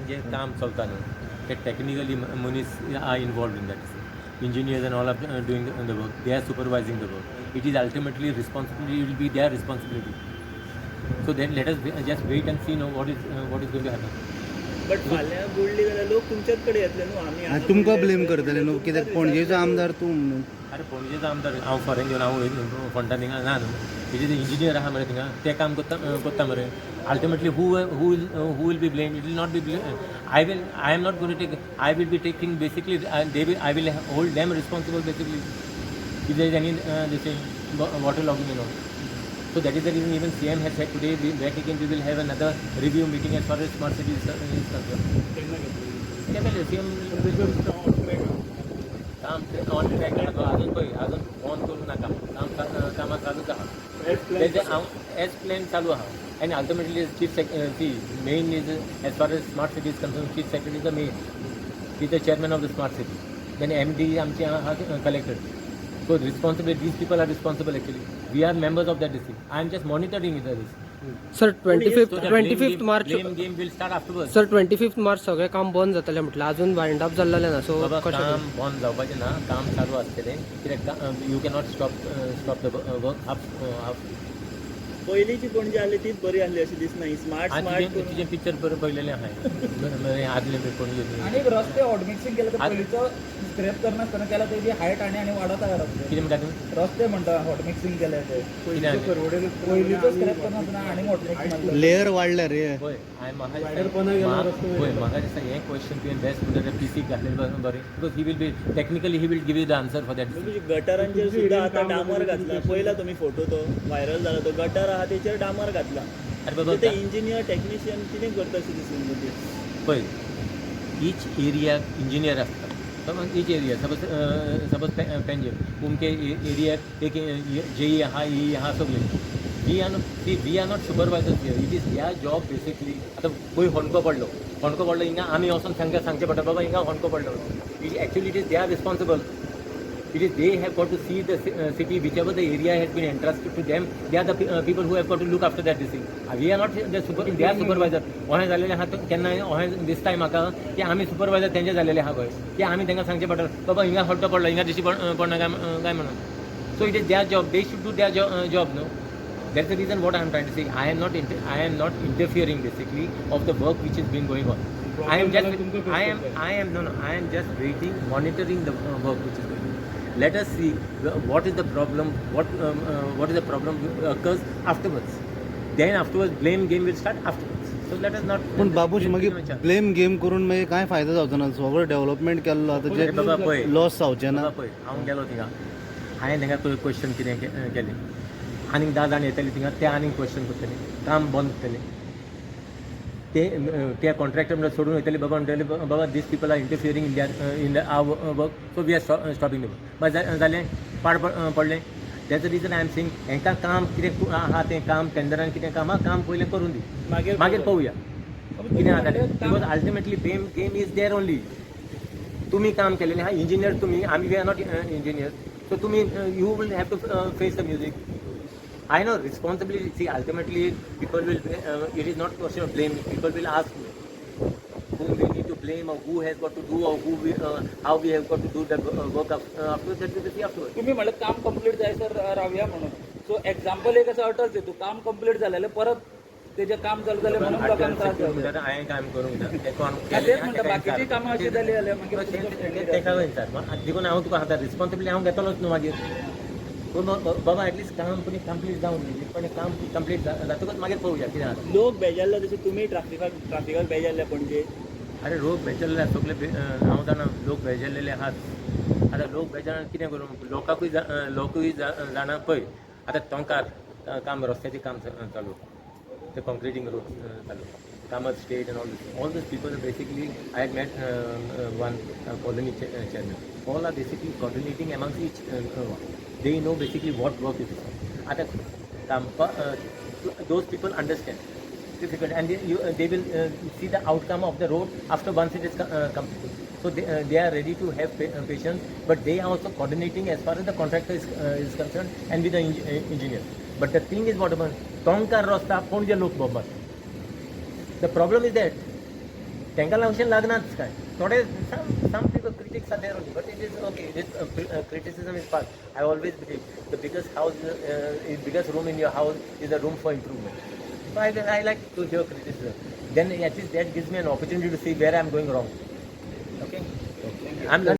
जे काम चलता न्हू ते टॅक्निकली मनीस are involved in that. Engineers and all are doing the work, they are supervising the work. It is ultimately responsibility will be their responsibility. So then let us just wait and see, no, what is going to happen. But फाल्यां बुडली जाल्यार लोक तुमच्याच कडेन येतले न्हू आमी आनी तुमकां ब्लेम करतले न्हू, कित्याक पणजेचो आमदार तूं म्हणून. अरे, पणजेचो आमदार हांव फॉरेन घेवन हांव फोंडा थिंगा ना न्हू. तेजे ते इंजिनियर आहा मरे थिंगा, ते काम करता करता मरे. Ultimately who will be blame? It will not be blame. I am not going to take. I will be taking basically, they will I will hold them responsible basically if there is any this thing, water logging and all. So that is the reason even CM has said today, we back again, we will have another review meeting as far as smart city is concerned. केले CM काम on track अजून. पळय, अजून बंद करूं नाका काम. कामां चालूच आहा तेजें. हांव एज प्लॅन चालू आहा. आनी ultimately chief sec see, main is, as far as smart city is concern, chief secretary is the main, is the chairman of the smart city. Then MD आमचे आहा collector. So responsibility, these people are responsible actually. We are members of that district. I am just monitoring it. Sir, 25th 25th March Blame game will start afterwards. Sir, 25th March सगळें काम बंद जातलें म्हटलं, अजून wind up जाल्लें ना, so बाबा, कशें? काम बंद जावपाचें ना, काम चालू आसतलें. कित्याक you cannot stop the work half half. पयलींची पणजी आहली तीच बरी आहली अशी दिसना. ही स्मार्ट स्मार्ट तुजें तुजें पिक्चर बरें पळयलेलें आहा आदलें पणजे. आणि एक रस्ते हॉटमिक्सिंग केलं तर पयलींचो स्क्रॅप करनासतना केला, तेजी हायट आनी आनी वाडत आहा रस्ते. कितें म्हणटा तूं? रस्ते म्हणटा, हॉटमिक्सिंग केले ते. कितें आनी? पयलींचो स्क्रॅप करनासतना आनी हॉटमिक्स मारलं. लेयर वाडल्या रे. पळय, हांवें म्हाका पळय, म्हाका दिसता हें क्वेश्चन तुवें बेस्ट म्हणटा ते पी सीक घातलें बरें, because he will be technically, he will give you the answer for that. म्हणजे गटारांचेर सुद्दां आतां डामर घातला. पयला तुमी फोटो, तो व्हायरल जाला तो. गटार आहा तेचेर डामर घातला. अरे बाबा, ते इंजिनियर टेक्निशियन कितें करता अशें दिसून ते? पळय, इच एरियाक इंजिनियर आसता. समज इच एरिया, सपोज पेंजे उमके एरियाक एक जेई आहा, ई आहा, सगळे. We are not see, we are not supervisors here. It is their job basically. आतां खंय होंडको पडलो, होंडको पडलो हिंगा, आमी वचोन तांकां सांगचें पडटा, बाबा हिंगा होंडको पडलो. It actually, it is their responsible. It is they have got to see the city, whichever the area has been entrusted to them. They are the people who have got to look after that this thing. We are not the super, they are supervisor. अशें जालेलें आहा केन्नाय अशें दिसताय म्हाका की आमी supervisor तेंचे जालेले आहा पळय, की आमी तांकां सांगचें पडटा, बाबा हिंगा हड्डो पडलो, हिंगा दिश्टी पडना काय म्हणून. So it is their job, they should do their job, no? That's the reason what I am trying to say. I am not interfering basically of the work which is been going on. I am just I am no, I am just waiting, monitoring the work which is going on. Let us see what is the problem, what is the problem occurs afterwards. Then afterwards blame game will start afterwards. So let us not पूण बाबूश, मागीर blame game करून मागीर कांय फायदो जावचो ना. सगळो development केल्लो आतां अरे बाबा, जे पळय. लॉस जावचें ना. बाबा पळय, हांव गेलो थिंगा, हांवें तांकां क्वेश्चन कितें केलें, आनीक 10 जाण येतले थिंगा, ते आनीक क्वेश्चन करतले, काम बंद करतले ते. त्या कॉन्ट्रॅक्टर म्हणल्यार सोडून वयतले. बाबा म्हणटले, बाबा, these people are interfering in our work, so we are stopping the work. मागीर जालें पाड पडलें. That's the reason I am saying, हेंकां काम कितें आहा तें काम, टेंडरान कितें काम आहा, काम पयलें करून दी. मागीर मागीर पळोवया कितें आहा जालें, because ultimately blame game is there only. तुमी काम केलेलें आहा, इंजिनियर तुमी, आमी we are not engineer. So तुमी, you will have to face the music. I know responsibility. See, ultimately people will, it is not question of blame, people will ask me whom we need to blame or who has got to do or how we have got to do the work afterwards. That we will see afterwards. तुम्ही म्हणलं काम complete जायसर रावया म्हणून. So example एक असं अटल सेतू, काम complete झालेलं, परत तेजें काम चालू जालें म्हणून लोकांक त्रास जावचे. हांवें काम करूंक ना, तें कोण तेच म्हणटा, बाकीची कामां अशी जाली जाल्यार मागीर तुमचो तेका विचार. देखून हांव तुका आतां रिस्पॉन्सिबिलिटी हांव घेतलोच न्हू मागीर. पूण बाबा, एटलिस्ट काम पयलीं कंप्लीट जावन दी. पण काम कंप्लीट जातकच मागीर पळोवया कितें आहा. लोक बेजारला तशें तुमी ट्राफिकाक बेजारल्या पणजे? अरे, लोक बेजारले आसा सगळे. हांव जाणा, लोक बेजारलेले आहात. आतां लोक बेजार, कितें करूं? लोकांकूय लोकूय जाणा. पळय, आतां तोंकार काम, रस्त्याचें काम चालू, ते कॉन्क्रिटींग रोड चालू, Kamat state and all this, all these people basically. I had met one colony chairman. All are basically coordinating amongst each one. They know basically what work is. आतां काम, those people understand difficult and they will see the outcome of the road after once it is completed. So they are ready to have patience, but they are also coordinating as far as the contractor is concerned and with the engineer. But the thing is what about Tonkar Rasta, Ponje लोक बोंबात. The problem is that तांकां अशें लागनाच काय थोडे some people critics are there only, but it is okay. This criticism is part. I always believe the biggest house, biggest room in your house is a room for improvement. So I like to hear criticism. Then at least that gives me an opportunity to see where I am going wrong. Okay. I'm